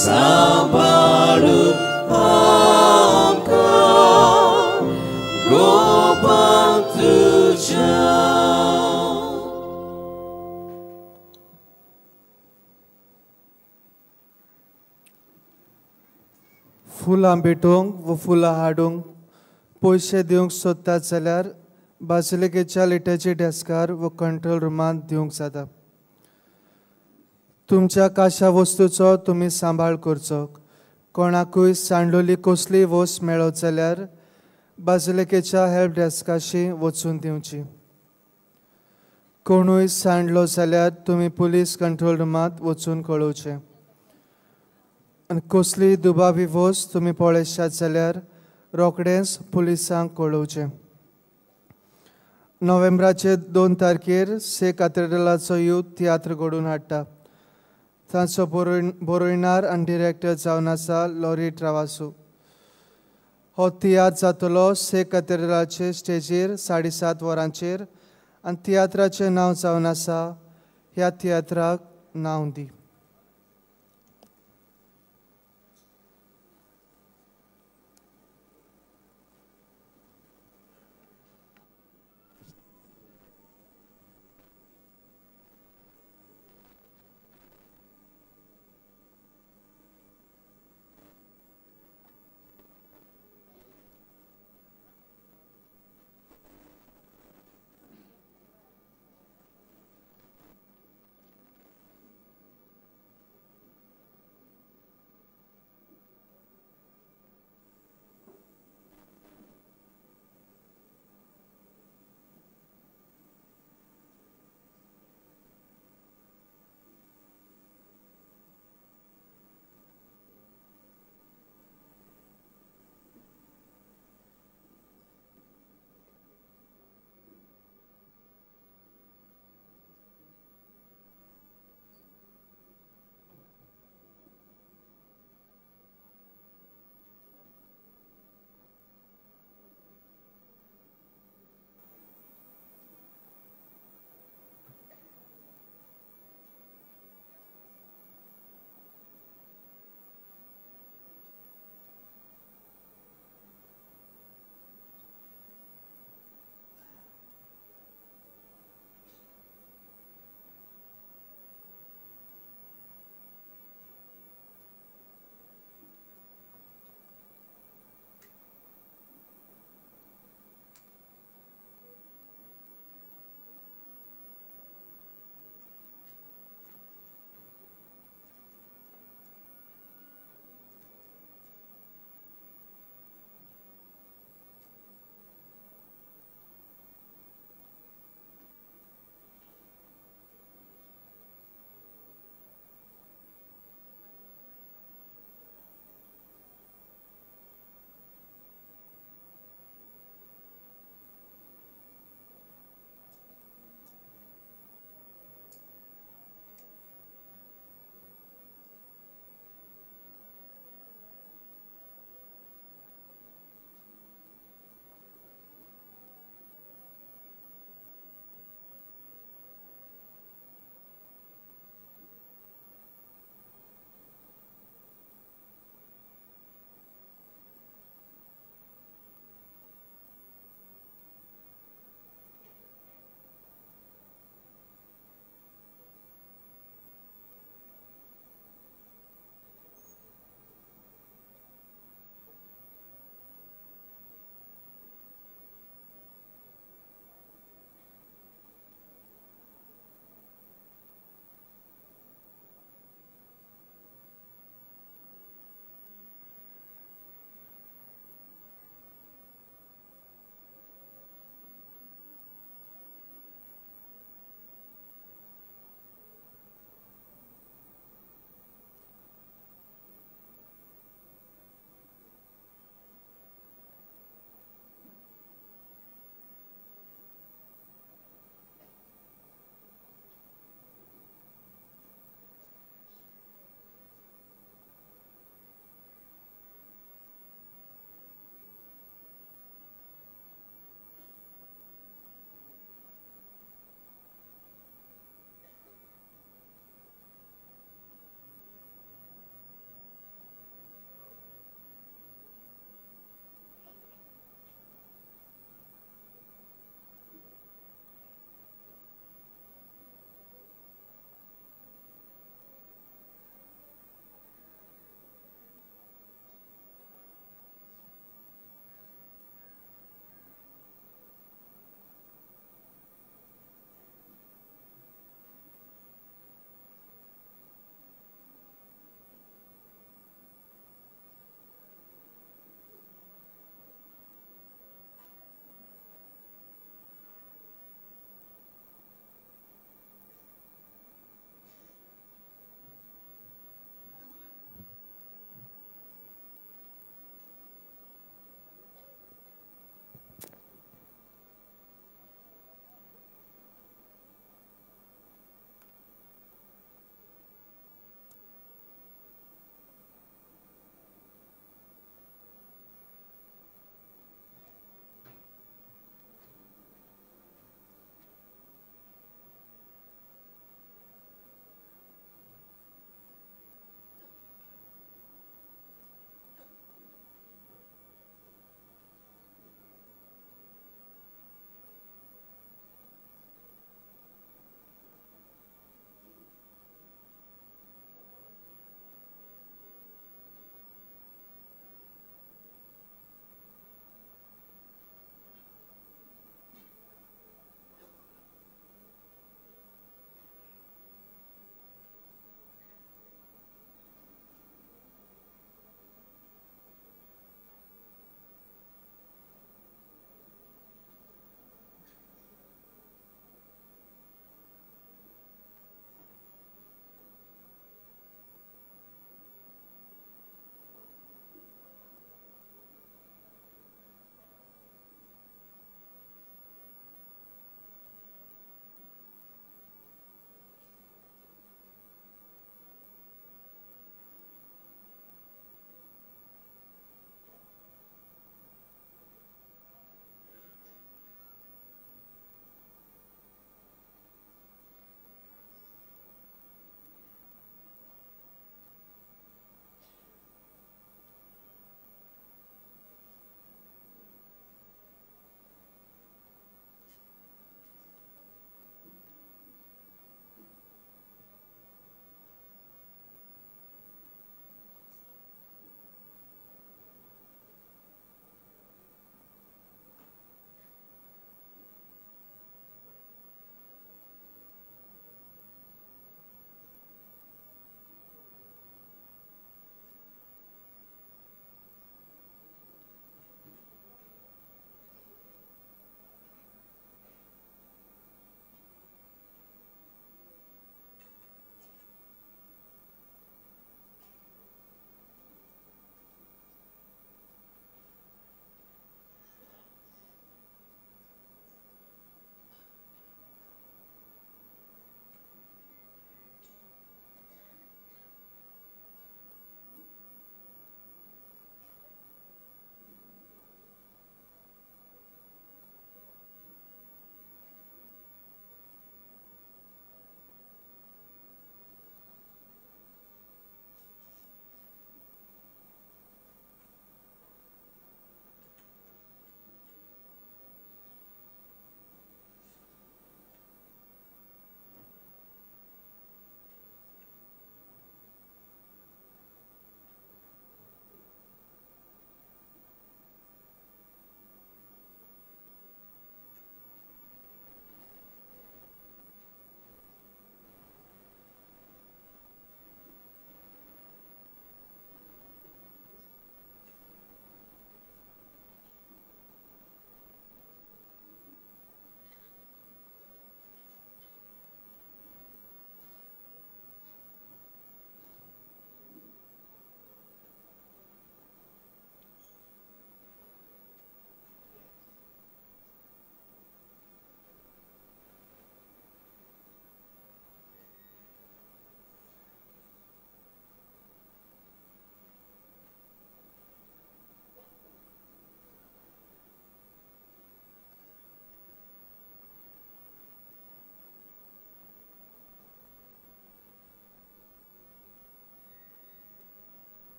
Sambalu amka Gopantusha. फुलां भेटोवंक वो फुलां हाडूंक पयशे दिवंक सोदतात जाल्यार बाजिलिकेच्या लिटर्जी डेस्कार वो कंट्रोल रुमांत दिवंक जाता. तुमच्या काशा वस्तूचो तुमी सांबाळ करचो. कोणाकूय सांडलोली कसलीय वस्त मेळत जाल्यार बाजिलिकेच्या हेल्प डेस्काशी वचून दिवची. कोणूय सांडलो जाल्यार तुमी पुलीस कंट्रोल रुमांत वचून कळोवचें. आनी कसलीय दुबावी वस्त तुमी पळयशात जाल्यार रोखडेंच पुलिसांक कळोवचें. नोव्हेंबराचे 2 तारखेर से कातेड्रलाचो यूथ तियात्र घडोवन हाडटा. तांचो बरोयणार आनी डिरेक्टर जावन आसा लॉरी ट्रावासू. हो तियात्र जातलो से कातेड्रलाचे स्टेजीर 7:30 वरांचेर आनी तियात्राचें नांव जावन आसा ह्या तियात्राक नांव दी.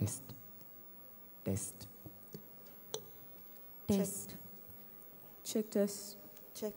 Test. Test. Test. Check test. Check.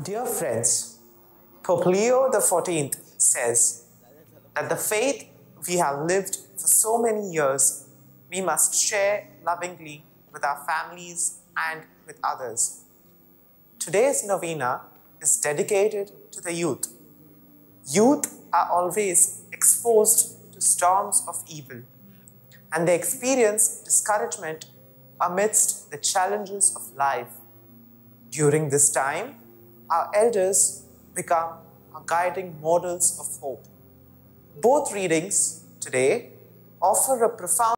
Dear friends, Pope Leo XIV says that the faith we have lived for so many years, we must share lovingly with our families and with others. Today's novena is dedicated to the youth. Youth are always exposed to storms of evil, and they experience discouragement amidst the challenges of life. During this time, our elders become our guiding models of hope. Both readings today offer a profound